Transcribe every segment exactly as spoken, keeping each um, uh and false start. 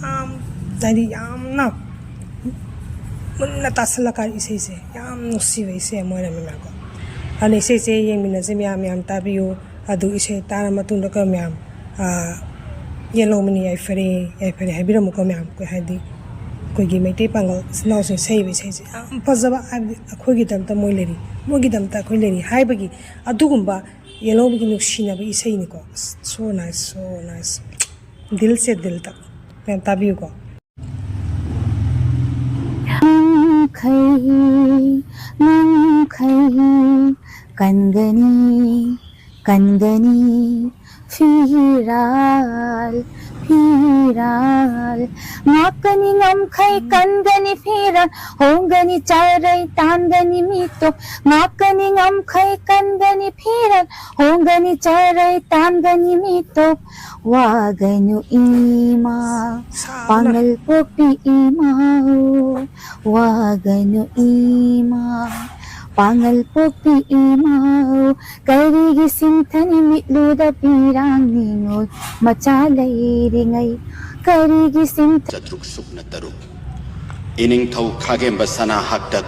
ꯌꯥꯝ, ꯍꯥꯏꯗꯤ ꯌꯥꯝꯅ ꯃꯨꯟꯅ ꯇꯥꯁꯜꯂꯀꯥꯟ ꯏꯁꯩꯁꯦ ꯌꯥꯝ ꯅꯨꯡꯁꯤꯕ ꯏꯁꯩ ꯑꯃ ꯑꯣꯏꯔꯝꯃꯦ ꯃꯌꯥꯝꯀꯣ꯫ ꯑꯗꯨꯅ ꯏꯁꯩꯁꯦ ꯌꯦꯡꯃꯤꯟꯅꯁꯦ ꯃꯌꯥꯝ, ꯃꯌꯥꯝ ꯇꯥꯕꯤꯌꯨ꯫ ꯑꯗꯨ ꯏꯁꯩ ꯇꯥꯔ ꯃꯇꯨꯡꯗ ꯀꯣ ꯃꯌꯥꯝ, ꯑꯥ, ꯌꯦꯜꯍꯧꯃꯤꯅ ꯌꯥꯏꯐꯔꯦ, ꯌꯥꯏꯐꯔꯦ ꯍꯥꯏꯕꯤꯔꯝꯃꯨꯀꯣ ꯃꯌꯥꯝ꯫ ꯑꯩꯈꯣꯏ ꯍꯥꯏꯗꯤ ꯑꯩꯈꯣꯏꯒꯤ ꯃꯩꯇꯩ ꯄꯥꯉꯜ ꯏꯆꯤꯟ ꯏꯅꯥꯎꯁꯤꯡ ꯁꯛꯏꯕ ꯏꯁꯩꯁꯦ ꯌꯥꯝ ꯐꯖꯕ, ꯍꯥꯏꯕꯗꯤ ꯑꯩꯈꯣꯏꯒꯤꯗꯃꯛꯇ ꯃꯣꯏ ꯂꯩꯔꯤ, ꯃꯣꯏꯒꯤꯗꯃꯛꯇ ꯑꯩꯈꯣꯏ ꯂꯩꯔꯤ ꯍꯥꯏꯕꯒꯤ ꯑꯗꯨꯒꯨꯝꯕ ꯌꯦꯜꯍꯧꯃꯤꯒꯤ ꯅꯨꯡꯁꯤꯅꯕ ꯏꯁꯩꯅꯤꯀꯣ꯫ ꯑꯁ, so nice, so nice. ꯗꯤꯜ ꯁꯦ ꯗꯤꯜ ꯇꯛ꯫ ꯃꯌꯥꯝ ꯇꯥꯕꯤꯌꯨꯀꯣ꯫ ꯉꯝꯈꯩ, ꯉꯝꯈꯩ, ꯀꯟꯒꯅꯤ, ꯀꯟꯒꯅꯤ, ꯐꯤꯔꯥꯜ, ꯐꯤꯔꯥꯜ꯫ ꯉꯥꯛꯀꯅꯤ ꯉꯝꯈꯩ, ꯀꯟꯒꯅꯤ ꯐꯤꯔꯥꯜ, ꯍꯣꯡꯒꯅꯤ ꯆꯥꯔꯩ, ꯇꯥꯟꯒꯅꯤ ꯃꯤꯇꯣꯞ꯫ ꯉꯥꯛꯀꯅꯤ ꯉꯝꯈꯩ, ꯀꯟꯒꯅꯤ ꯐꯤꯔꯥꯜ, ꯍꯣꯡꯒꯅꯤ ꯆꯥꯔꯩ, ꯇꯥꯟꯒꯅꯤ ꯃꯤꯇꯣꯞ꯫ ꯋꯥꯒꯅꯨ ꯏꯃꯥ, ꯁꯥꯕꯅ꯫ ꯄꯥꯉꯜ ꯄꯣꯛꯄꯤ ꯏꯃꯥ ꯍꯣ꯫ ꯋꯥꯒꯅꯨ ꯏꯃꯥ, ꯄꯥꯉꯜ ꯄꯣꯛꯄꯤ ꯏꯃꯥ ꯍꯣ꯫ ꯀꯔꯤꯒꯤ ꯁꯤꯟꯊꯅꯤ ꯃꯤꯠꯂꯨꯗ ꯄꯤꯔꯥꯡ ꯅꯤꯉꯣꯜ ꯃꯆꯥ ꯂꯩꯔꯤꯉꯩ? ꯀꯔꯤꯒꯤ ꯁꯤꯟꯊ- ꯆꯥꯇ꯭ꯔꯨꯛ ꯁꯨꯞꯅ ꯇꯔꯨꯛ꯫ ꯏꯅꯤꯡꯊꯧ ꯈꯥꯒꯦꯝꯕ ꯁꯅꯥ ꯍꯥꯛꯇꯛ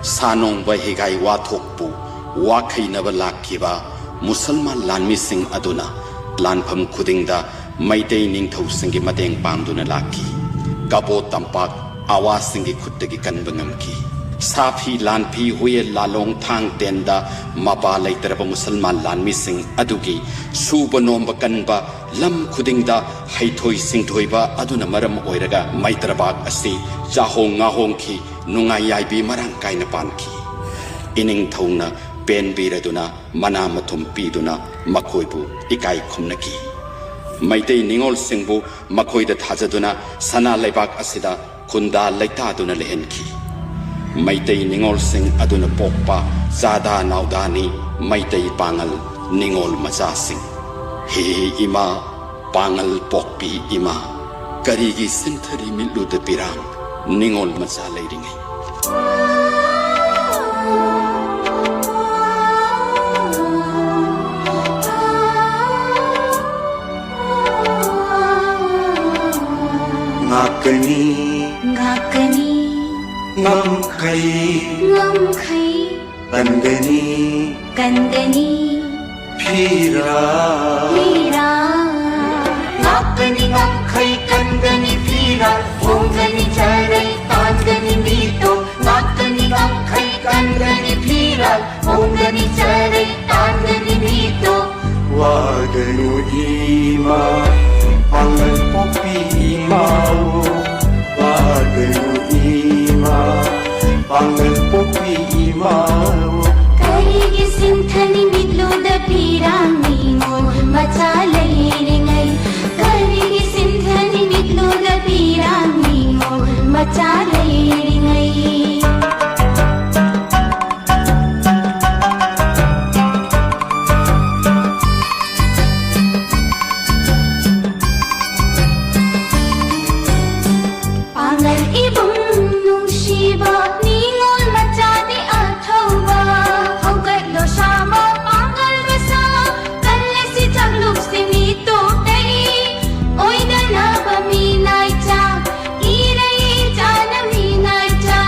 ꯁꯥꯅꯣꯡꯕ ꯍꯤꯒꯥꯏ ꯋꯥꯊꯣꯛꯄꯨ ꯋꯥꯈꯩꯅꯕ ꯂꯥꯛꯈꯤꯕ ꯃꯨꯁꯜꯃꯥꯟ ꯂꯥꯟꯃꯤꯁꯤꯡ ꯑꯗꯨꯅ ꯂꯥꯟꯐꯝ ꯈꯨꯗꯤꯡꯗ ꯃꯩꯇꯩ ꯅꯤꯡꯊꯧꯁꯤꯡꯒꯤ ꯃꯇꯦꯡ ꯄꯥꯡꯗꯨꯅ ꯂꯥꯛꯈꯤ꯫ ꯀꯕꯣ ꯇꯝꯄꯥꯛ ꯑꯋꯥꯁꯤꯡꯒꯤ ꯈꯨꯠꯇꯒꯤ ꯀꯟꯕ ꯉꯝꯈꯤ꯫ ꯁꯥꯐꯤ ꯂꯥꯟꯐꯤ ꯍꯨꯌꯦꯜ ꯂꯥꯂꯣꯡ ꯊꯥꯡ ꯇꯦꯟꯗ ꯃꯄꯥ ꯂꯩꯇꯔꯕ ꯃꯨꯁꯜꯃꯥꯟ ꯂꯥꯟꯃꯤꯁꯤꯡ ꯑꯗꯨꯒꯤ ꯁꯨꯕ ꯅꯣꯝꯕ ꯀꯟꯕ, ꯂꯝ ꯈꯨꯗꯤꯡꯗ ꯍꯩꯊꯣꯏ ꯁꯤꯡꯊꯣꯏꯕ ꯑꯗꯨꯅ ꯃꯔꯝ ꯑꯣꯏꯔꯒ ꯃꯩꯇ꯭ꯔꯕꯥꯛ ꯑꯁꯤ ꯆꯥꯍꯣꯡ ꯉꯥꯍꯣꯡꯈꯤ, ꯅꯨꯡꯉꯥꯏ ꯌꯥꯏꯕꯤ ꯃꯔꯥꯡ ꯀꯥꯏꯅ ꯄꯥꯟꯈꯤ꯫ ꯏꯅꯤꯡꯊꯧꯅ ꯄꯦꯟꯕꯤꯔꯗꯨꯅ ꯃꯅꯥ ꯃꯊꯨꯝ ꯄꯤꯗꯨꯅ ꯃꯈꯣꯏꯕꯨ ꯏꯀꯥꯏ ꯈꯨꯝꯅꯈꯤ꯫ ꯃꯩꯇꯩ ꯅꯤꯉꯣꯜꯁꯤꯡꯕꯨ ꯃꯈꯣꯏꯗ ꯊꯥꯖꯗꯨꯅ ꯁꯅꯥ ꯂꯩꯕꯥꯛ ꯑꯁꯤꯗ ꯈꯨꯟꯗꯥ ꯂꯩꯇꯥꯗꯨꯅ ꯂꯩꯍꯟꯈꯤ꯫ ꯃꯩꯇꯩ ꯅꯤꯉꯣꯜꯁꯤꯡ ꯑꯗꯨꯅ ꯄꯣꯛꯄ ꯆꯥꯗꯥ ꯅꯥꯎꯗꯥꯅꯤ ꯃꯩꯇꯩ ꯄꯥꯉꯜ ꯅꯤꯉꯣꯜ ꯃꯆꯥꯁꯤꯡ꯫ ꯍꯦ ꯏꯃꯥ, ꯄꯥꯉꯜ ꯄꯣꯛꯄꯤ ꯏꯃꯥ, ꯀꯔꯤꯒꯤ ꯁꯤꯟꯊꯔꯤ ꯃꯤꯠꯂꯨꯗ ꯄꯤꯔꯥꯡ ꯅꯤꯉꯣꯜ ꯃꯆꯥ ꯂꯩꯔꯤꯉꯩ? ꯉꯥꯛꯀꯅꯤ, ꯉꯥꯛꯀꯅꯤ, ꯉꯝꯈꯩ, ꯉꯝꯈꯩ, ꯀꯟꯒꯅꯤ, ꯀꯟꯒꯅꯤ, ꯐꯤꯔꯥꯜ, ꯐꯤꯔꯥꯜ꯫ ꯉꯥꯛꯀꯅꯤ, ꯉꯝꯈꯩ, ꯀꯟꯒꯅꯤ, ꯐꯤꯔꯥꯜ, ꯍꯣꯡꯒꯅꯤ, ꯆꯔꯩ, ꯇꯥꯟꯒꯅꯤ, ꯃꯤꯇꯣꯞ꯫ ꯉꯥꯛꯀꯅꯤ, ꯉꯝꯈꯩ, ꯀꯟꯒꯅꯤ, ꯐꯤꯔꯥꯜ, ꯍꯣꯡꯒꯅꯤ, ꯆꯔꯩ, ꯇꯥꯟꯒꯅꯤ, ꯃꯤꯇꯣꯞ꯫ ꯋꯥꯒꯅꯨ ꯏꯃꯥ, ꯄꯥꯡꯒꯜ ꯄꯣꯛꯄꯤ ꯏꯃꯥꯑꯣ꯫ ꯋꯥꯒꯅꯨ ꯏꯃꯥ, ꯄꯥꯡꯒꯜ ꯄꯣꯛꯄꯤ ꯏꯃꯥꯑꯣ꯫ ꯀꯔꯤꯒꯤ ꯁꯤꯟꯊꯅꯤ ꯃꯤꯠꯂꯨꯗ ꯄꯤꯔꯥꯡ ꯅꯤꯉꯣꯜ ꯃꯆꯥ ꯂꯩꯔꯤꯉꯩ? ꯀꯔꯤꯒꯤ ꯁꯤꯟꯊꯅꯤ ꯃꯤꯠꯂꯨꯗ ꯄꯤꯔꯥꯡ ꯅꯤꯉꯣꯜ ꯃꯆꯥ ꯂꯩꯔꯤꯉꯩ? ꯄꯥꯡꯒꯜ ꯏꯕꯨꯡ ꯅꯨꯡꯁꯤꯕ, ꯅꯤꯉꯣꯜ ꯃꯆꯥꯗꯤ ꯑꯊꯧꯕ꯫ ꯍꯧꯒꯠꯂꯣ ꯁꯥꯃꯣ ꯄꯥꯡꯒꯜ ꯃꯁꯥ, ꯀꯜꯂꯁꯤ ꯆꯥꯛꯂꯨꯛꯁꯤ ꯃꯤꯇꯣꯞꯇꯩ꯫ ꯑꯣꯏꯗꯅꯕ ꯃꯤꯅꯥꯏ ꯆꯥ, ꯏꯔꯩ ꯆꯥꯅ ꯃꯤꯅꯥꯏ ꯆꯥ꯫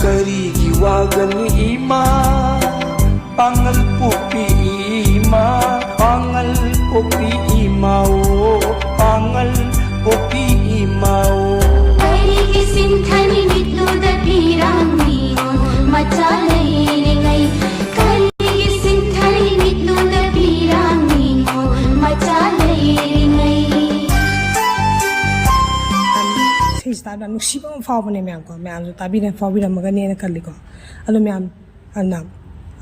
ꯀꯔꯤꯒꯤ ꯋꯥꯒꯅꯤ ꯏꯃꯥ? ꯄꯥꯡꯒꯜ ꯄꯣꯛꯄꯤ ꯏꯃꯥ, ꯄꯥꯡꯒꯜ ꯄꯣꯛꯄꯤ ꯏꯃꯥꯑꯣ, ꯄꯥꯡꯒꯜ ꯄꯣꯛꯄꯤ ꯏꯃꯥꯑꯣ꯫ ꯀꯔꯤꯒꯤ ꯁꯤꯟꯊꯅꯤ ꯃꯤꯠꯂꯨꯗ ꯄꯤꯔꯥꯡ ꯅꯤꯉꯣꯜ ꯃꯆꯥ ꯂꯩꯔꯤꯉꯩ? ꯀꯔꯤꯒꯤ ꯁꯤꯟꯊꯅꯤ ꯃꯤꯠꯂꯨꯗ ꯄꯤꯔꯥꯡ ꯅꯤꯉꯣꯜ ꯃꯆꯥ ꯂꯩꯔꯤꯉꯩ? ꯏꯁꯩꯁꯤ ꯇꯥꯕꯗ ꯅꯨꯡꯁꯤꯕ ꯑꯃ ꯐꯥꯎꯕꯅꯦ ꯃꯌꯥꯝ ꯀꯣ꯫ ꯃꯌꯥꯝꯁꯨ ꯇꯥꯕꯤꯔ-, ꯐꯥꯎꯕꯤꯔꯝꯃꯒꯅꯦꯅ ꯈꯜꯂꯤꯀꯣ꯫ ꯑꯗꯣ ꯃꯌꯥꯝ ꯑꯗꯨꯅ,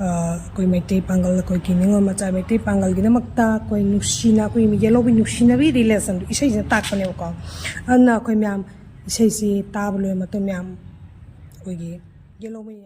ꯑ, ꯑꯩꯈꯣꯏ ꯃꯩꯇꯩ ꯄꯥꯡꯒꯜ, ꯑꯩꯈꯣꯏꯒꯤ ꯅꯤꯉꯣꯜ ꯃꯆꯥ ꯃꯩꯇꯩ ꯄꯥꯡꯒꯜꯒꯤꯗꯃꯛꯇ ꯑꯩꯈꯣꯏ ꯅꯨꯡꯁꯤꯅ, ꯑꯩꯈꯣꯏ ꯌꯦꯜꯍꯧꯕꯒꯤ ꯅꯨꯡꯁꯤꯅꯕꯒꯤ relation-ꯗꯨ ꯏꯁꯩꯁꯤꯅ ꯇꯥꯛꯄꯅꯦꯕꯀꯣ꯫ ꯑꯗꯨꯅ ꯑꯩꯈꯣꯏ ꯃꯌꯥꯝ ꯏꯁꯩꯁꯤ ꯇꯥꯕ ꯂꯣꯏꯔ ꯃꯇꯨꯡ ꯃꯌꯥꯝ ꯑꯩꯈꯣꯏꯒꯤ ꯌꯦꯜꯍꯧꯕꯒꯤ